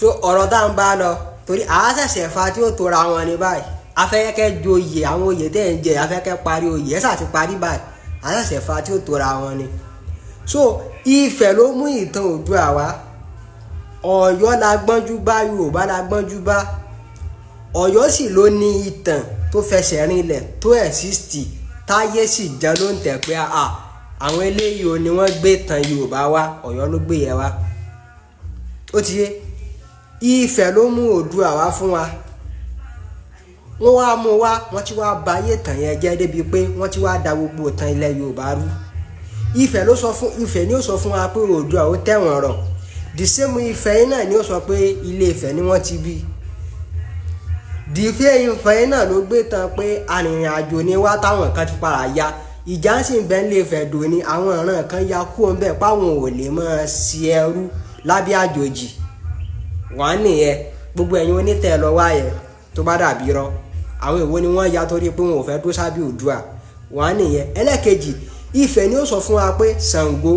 So ọ̀rọ̀ tá à ń bá lọ, torí àá ṣẹ̀ṣẹ̀ fa tí ó tora wọn ní báyìí. Afẹ́kẹ́ joyè, àwọn oyè tẹ́ ń jẹ, afẹ́kẹ́ parí oyè ẹ̀ ṣáà ti parí báyìí. Àá ṣẹ̀ṣẹ̀ fa tí ó tora wọn ni. So Ifẹ̀ ló mú ìtàn Oòduà wá. Ọ̀yọ́ la gbọ́njú bá, Yorùbá la gbọ́njú bá. Ọ̀yọ́ sì ló ní ìtàn tó fẹsẹ̀ rinlẹ̀, tó exist, táyé sì jẹ́ ló ń tẹ̀ pé à àwọn eléyìí ò ní wọ́n gbé ìtàn Yorùbá wá. Ọ̀yọ́ ló gbé yẹn wá. Ó ti yé. Ifẹ̀ ló mú Oòduà wá fún wa. Wọ́n wá mú wá, wọ́n ti wá ba ayé ìtàn yẹn jẹ́ débi pé wọ́n ti wá da gbogbo ìtàn ilẹ̀ Yorùbá rú. Ifẹ̀ ló sọ fún, Ifẹ̀ ni ó sọ fún wa pé Oòduà ó tẹ̀wọ̀n rọ̀. The same Ifẹ̀ yìí náà ni ó sọ pé Ilé Ifẹ̀ ni wọ́n ti bí. The same Ifẹ̀ yìí náà ló gbé tán pé arìnrìn àjò ni wá, táwọn kan ti padà ya. Ìjà sì ń bẹ nílé Ifẹ̀ dòní. Àwọn ìran kan ya kúrò ń bẹ̀ páwọn ò lè máa ṣe ẹrú lábẹ́ àjòjì. Wọ́n nìyẹn. Gbogbo ẹ̀yin onítẹ̀ lọ wá yẹn, tó bá dàbí rọ, àwọn èwo ni wọ́n ya torí pé wọn ò fẹ́ dúró sábẹ́ Oòduà? Wọ́n nìyẹn. Ẹlẹ́kejì, Ifẹ̀ ni ó sọ fún wa pé Ṣàngó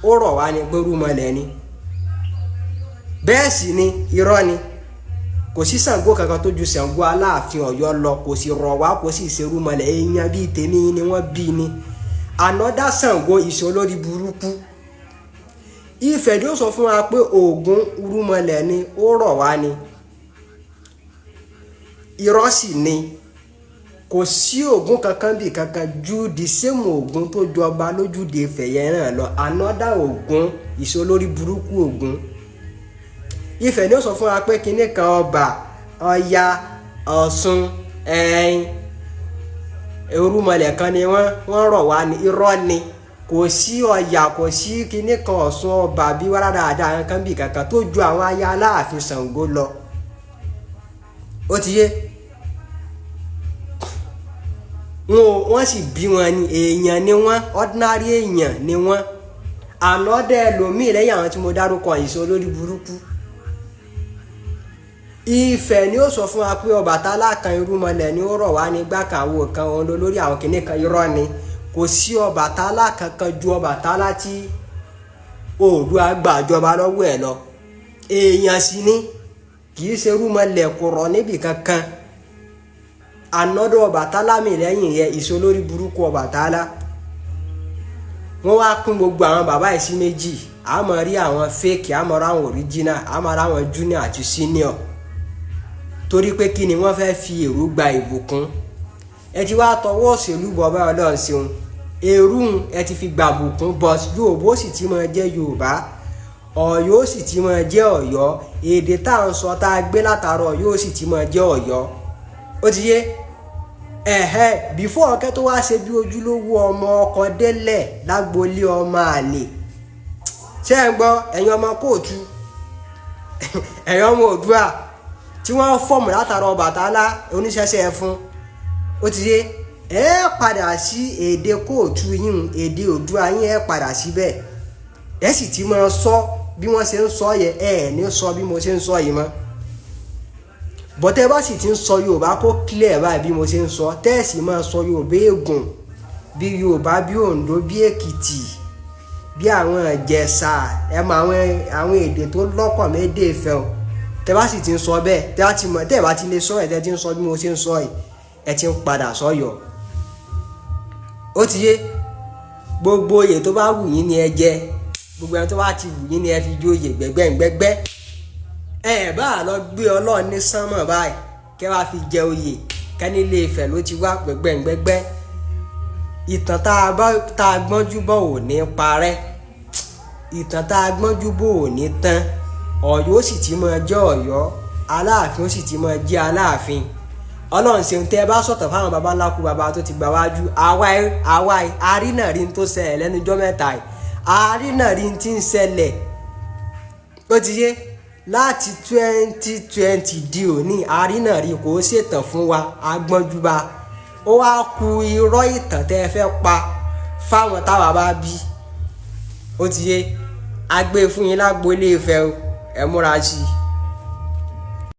ó rọ̀ wá ní pé rúmọlẹ̀ ni. Bẹ́ẹ̀ sì ni, irọ́ ni. Kò sí Ṣàngó kankan tó ju Ṣàngó Aláàfin Ọ̀yọ́ lọ. Kò sì rọ̀ wá, kò sì ṣe rúmọlẹ̀. Èèyàn bíi tèmi ni wọ́n bí ni. Another Ṣàngó ìṣolórí burúkú. Ifẹ̀ ni ó sọ fún wa pé Ògún rúmọlẹ̀ ni, ó rọ̀ wá ni. Irọ́ sì ni. Kò sí Ògún kankan bí kankan ju the same Ògún tó jọba lójúde Ifẹ̀ yẹn náà lọ. Another Ògún, ìṣolórí burúkú Ògún. Ifẹ̀ ni ó sọ fún wa pé kinní kan ọba Ọya, Ọ̀ṣun, ẹ̀ẹ́n orúmọlẹ̀ kan ni wọ́n rọ̀ wá ní. Irọ́ ni. Kò sí Ọya, kò sí kinní kan Ọ̀ṣun, ọba bí wàrà dáadáa kan bí kankan tó ju àwọn aya Aláàfin Ṣàngó lọ. Ó ti yé wọn. Wọ́n sì bí wọn ni, èèyàn ni wọ́n, ordinary èèyàn ni wọ́n. Ànọ́dẹ ẹlòmíì lẹ́yìn àwọn tí mo dárúkọ yìí sọ lórí burúkú. Ifẹ̀ ni ó sọ fún wa pé Ọbàtálá kan irúnmọlẹ̀ ni, ó rọ̀ wá ní gbàkàwò kan, òun lórí àwọn kìnnì kan. Irọ́ ni. Kò sí Ọbàtálá kankan ju Ọbàtálá tí Oòduà gbàjọba lọ́wọ́ ẹ̀ lọ. Èèyàn sì ni, kì í ṣe irúnmọlẹ̀, kò rọ̀ níbì kankan. Ànọ́dọ̀ Ọbàtálá mi lẹ́yìn yẹn, ìṣolórí burúkú Ọbàtálá. Wọ́n wá pín gbogbo àwọn bàbá yìí sí méjì. A máa rí àwọn fake, a máa rí àwọn original, a máa rí àwọn junior àti senior. Torí pé kí ni? Wọ́n fẹ́ fi èrú gba ìbùkún. Ẹ ti wá tọwọ́ òṣèlú bọ̀ báyọ̀. Ọlọ́run ṣeun, èrú ẹ ti fi gbà bùkún bọ̀. Yorùbá ó sì ti máa jẹ́ Yorùbá, Ọ̀yọ́ ó sì ti máa jẹ́ Ọ̀yọ́. Èdè tá à ń sọ, tá a gbé látàárọ̀, yóò sì ti máa jẹ́ Ọ̀yọ́. Ó ti yé ẹ̀hẹ́. Before ọ̀kẹ́ tó wá ṣe bí ojúlówó ọmọ ọkọ délẹ̀ lágboolé ọmọ àlè, ṣé ẹ ń gbọ́? Ẹ̀yin ọmọ kóòtù, ẹ̀yin ọmọ Oòduà tí wọ́n form látara Ọbàtálá oníṣẹ́ṣẹ́ ẹ̀fún, ó ti yé. Ẹ padà sí èdè kóòtù yín, èdè Oòduà yín, ẹ padà síbẹ̀. Ẹ sì ti máa sọ bí wọ́n ṣe ń sọ yẹ. Ẹ ní sọ bí mo ṣe ń sọ yìí mọ́. Bọ́tẹ́ bá sì ti ń sọ Yorùbá kó clear báyìí bí mo ṣe ń sọ, tẹ́ẹ̀sì máa sọ Yorùbá ègùn, bí Yorùbá bí Oǹdó, bí Èkìtì, bí àwọn Ìjẹ̀ṣà, ẹ mọ àwọn èdè tó lọ́kọ̀ méde Ifẹ̀ o. Tẹ́ bá sì ti ń sọ bẹ́ẹ̀, tẹ́ bá ti mọ̀, tẹ́ bá ti lè sọ ẹ̀, tẹ́ ti ń sọ bí mo ṣe ń sọ yìí, ẹ ti ń padà sọ́yọ̀. Ó ti yé. Gbogbo oyè tó bá wù yín ni ẹ jẹ. Gbogbo ẹni tó bá ti wù yín ni ẹ fi jóyè gbẹgbẹ́ngbẹ́gbẹ́. Ẹ bá lọ gbé Ọlọ́run ní sánmọ̀ báyìí, kẹ́ wàá fi jẹ oyè, kẹ́ni Ilé Ifẹ̀ ló ti wá, gbẹgbẹ́ngbẹ́gbẹ́. Ìtàn tá a gbọ́njú bọ̀ ò ní parẹ́. Ìtàn tá a gbọ́njú bọ̀ ò ní tán. Ọ̀yọ́ ó sì ti máa jẹ́ Ọ̀yọ́, Aláàfin ó sì ti máa jẹ́ Aláàfin. Ọlọ́run ṣeun. Tẹ́ ẹ bá sọ̀tọ̀ fáwọn baba ńlá kú baba tó ti gbà wájú, àwa àrínàrí tó ṣẹlẹ̀ lẹ́nujọ́ mẹ́ta yìí, àrínàrí tí ń ṣẹlẹ̀. Ó ti yé. Láti 2020 di òní, àrínàrí kò ṣètàn fún wa. Agbọ́njúba ó wá ku irọ́ ìtàn tẹ́ ẹ fẹ́ pa fáwọn táwa bá bí. Ó ti yé. A gbé fún yín lágbo Ilé Ifẹ̀ o. Ẹ múra sí i.